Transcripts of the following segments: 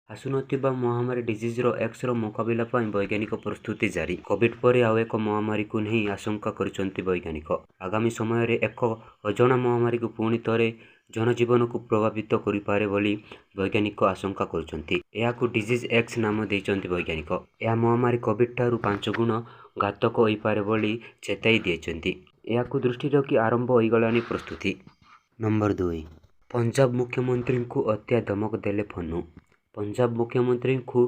ଆସୁନଥିବା ମହାମାରୀ ଡିଜିଜ୍ର ଏକ୍ସର ମୁକାବିଲା ପାଇଁ ବୈଜ୍ଞାନିକ ପ୍ରସ୍ତୁତି ଜାରି। କୋଭିଡ୍ ପରେ ଆଉ ଏକ ମହାମାରୀକୁ ନେଇ ଆଶଙ୍କା କରିଛନ୍ତି ବୈଜ୍ଞାନିକ। ଆଗାମୀ ସମୟରେ ଏକ ଅଜଣା ମହାମାରୀକୁ ପୁଣି ଥରେ ଜନଜୀବନକୁ ପ୍ରଭାବିତ କରିପାରେ ବୋଲି ବୈଜ୍ଞାନିକ ଆଶଙ୍କା କରୁଛନ୍ତି। ଏହାକୁ ଡିଜିଜ୍ ଏକ୍ସ ନାମ ଦେଇଛନ୍ତି ବୈଜ୍ଞାନିକ। ଏହା ମହାମାରୀ କୋଭିଡ୍ ଠାରୁ 5 ଗୁଣ ଘାତକ ହୋଇପାରେ ବୋଲି ଚେତାଇ ଦେଇଛନ୍ତି। ଏହାକୁ ଦୃଷ୍ଟିରେ ରଖି ଆରମ୍ଭ ହୋଇଗଲାଣି ପ୍ରସ୍ତୁତି। ନମ୍ବର 2, ପଞ୍ଜାବ ମୁଖ୍ୟମନ୍ତ୍ରୀଙ୍କୁ ହତ୍ୟା ଧମକ ଦେଲେ ପନ୍ନୁ। ପଞ୍ଜାବ ମୁଖ୍ୟମନ୍ତ୍ରୀଙ୍କୁ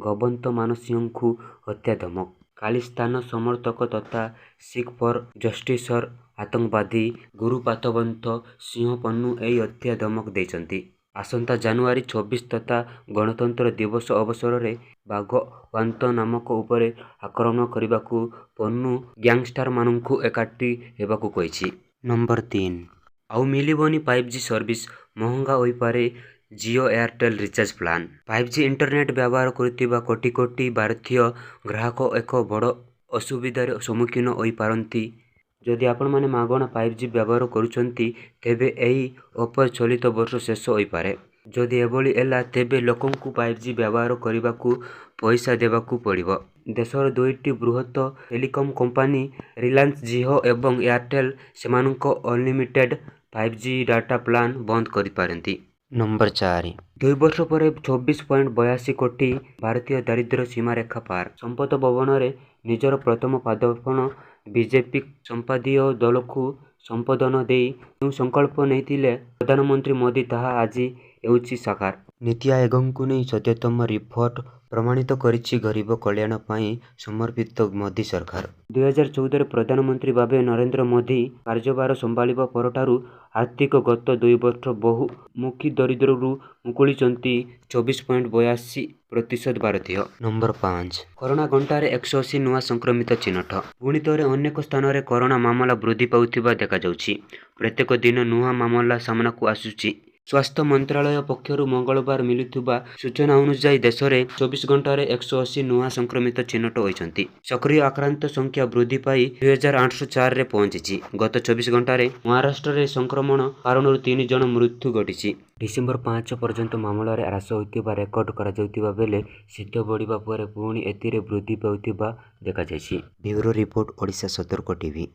ଭଗବନ୍ତ ମାନ ସିଂହଙ୍କୁ ହତ୍ୟା ଧମକ। ଖାଲିସ୍ତାନ ସମର୍ଥକ ତଥା ଶିଖ୍ ଫର ଜଷ୍ଟିସର ଆତଙ୍କବାଦୀ ଗୁରୁପାତବନ୍ତ ସିଂହ ପନ୍ନୁ ଏହି ହତ୍ୟା ଧମକ ଦେଇଛନ୍ତି। ଆସନ୍ତା ଜାନୁଆରୀ 26 ତଥା ଗଣତନ୍ତ୍ର ଦିବସ ଅବସରରେ ଭଗୱନ୍ତ ମାନଙ୍କ ଉପରେ ଆକ୍ରମଣ କରିବାକୁ ପନ୍ନୁ ଗ୍ୟାଙ୍ଗଷ୍ଟାରମାନଙ୍କୁ ଏକାଠି ହେବାକୁ କହିଛି। ନମ୍ବର 3, ଆଉ ମିଳିବନି 5G service, ମହଙ୍ଗା ହୋଇପାରେ Jio Airtel recharge plan. 5G internet ବ୍ୟବହାର କରୁଥିବା କୋଟି କୋଟି ଭାରତୀୟ ଗ୍ରାହକ ଏକ ବଡ଼ ଅସୁବିଧାର ସମ୍ମୁଖୀନ ହୋଇପାରନ୍ତି। ଯଦି ଆପଣମାନେ ମାଗଣା 5G ବ୍ୟବହାର କରୁଛନ୍ତି, ତେବେ ଏହି ଅଫର୍ ଚଳିତ ବର୍ଷ ଶେଷ ହୋଇପାରେ। ଯଦି ଏଭଳି ହେଲା, ତେବେ ଲୋକଙ୍କୁ 5G ବ୍ୟବହାର କରିବାକୁ ପଇସା ଦେବାକୁ ପଡ଼ିବ। ଦେଶର ଦୁଇଟି ବୃହତ ଟେଲିକମ୍ କମ୍ପାନୀ ରିଲାଏନ୍ସ ଜିଓ ଏବଂ ଏୟାରଟେଲ୍ ସେମାନଙ୍କ ଅନଲିମିଟେଡ୍ 5G data plan ବନ୍ଦ କରିପାରନ୍ତି। ନମ୍ବର 4, 2 ବର୍ଷ ପରେ 24.82 କୋଟି ଭାରତୀୟ ଦାରିଦ୍ର୍ୟ ସୀମାରେଖା ପାର। ସଂସଦ ଭବନରେ ନିଜର ପ୍ରଥମ ପାଦାର୍ପଣ ବିଜେପି ସଂସଦୀୟ ଦଳକୁ ସମ୍ବୋଧନ ଦେଇ ଯେଉଁ ସଂକଳ୍ପ ନେଇଥିଲେ ପ୍ରଧାନମନ୍ତ୍ରୀ ମୋଦି, ତାହା ଆଜି ହେଉଛି ସାକାର। ନୀତି ଆୟୋଗଙ୍କ ନେଇ ସଦ୍ୟତମ ରିପୋର୍ଟ ପ୍ରମାଣିତ କରିଛି ଗରିବ କଲ୍ୟାଣ ପାଇଁ ସମର୍ପିତ ମୋଦି ସରକାର। 2014ରେ ପ୍ରଧାନମନ୍ତ୍ରୀ ଭାବେ ନରେନ୍ଦ୍ର ମୋଦି କାର୍ଯ୍ୟଭାର ସମ୍ଭାଳିବା ପରଠାରୁ ଆର୍ଥିକ ଗତ 2 ବର୍ଷ ବହୁମୁଖୀ ଦରିଦ୍ରରୁ ମୁକୁଳିଛନ୍ତି 24.82% ଭାରତୀୟ। ନମ୍ବର 5, କରୋନା ଘଣ୍ଟାରେ 180 ନୂଆ ସଂକ୍ରମିତ ଚିହ୍ନଟ। ପୁଣି ଥରେ ଅନେକ ସ୍ଥାନରେ କରୋନା ମାମଲା ବୃଦ୍ଧି ପାଉଥିବା ଦେଖାଯାଉଛି। ପ୍ରତ୍ୟେକ ଦିନ ନୂଆ ମାମଲା ସାମ୍ନାକୁ ଆସୁଛି। ସ୍ୱାସ୍ଥ୍ୟ ମନ୍ତ୍ରାଳୟ ପକ୍ଷରୁ ମଙ୍ଗଳବାର ମିଳିଥିବା ସୂଚନା ଅନୁଯାୟୀ, ଦେଶରେ 24 ଘଣ୍ଟାରେ 180 ନୂଆ ସଂକ୍ରମିତ ଚିହ୍ନଟ ହୋଇଛନ୍ତି। ସକ୍ରିୟ ଆକ୍ରାନ୍ତ ସଂଖ୍ୟା ବୃଦ୍ଧି ପାଇ 2804ରେ ପହଞ୍ଚିଛି। ଗତ 24 ଘଣ୍ଟାରେ ମହାରାଷ୍ଟ୍ରରେ ସଂକ୍ରମଣ କାରଣରୁ ତିନି ଜଣ ମୃତ୍ୟୁ ଘଟିଛି। ଡିସେମ୍ବର 5 ପର୍ଯ୍ୟନ୍ତ ମାମଲାରେ ହ୍ରାସ ହୋଇଥିବା ରେକର୍ଡ କରାଯାଇଥିବା ବେଳେ ଶୀତ ବଢ଼ିବା ପରେ ପୁଣି ଏଥିରେ ବୃଦ୍ଧି ପାଉଥିବା ଦେଖାଯାଇଛି। ବ୍ୟୁରୋ ରିପୋର୍ଟ, ଓଡ଼ିଶା ସତର୍କ ଟିଭି।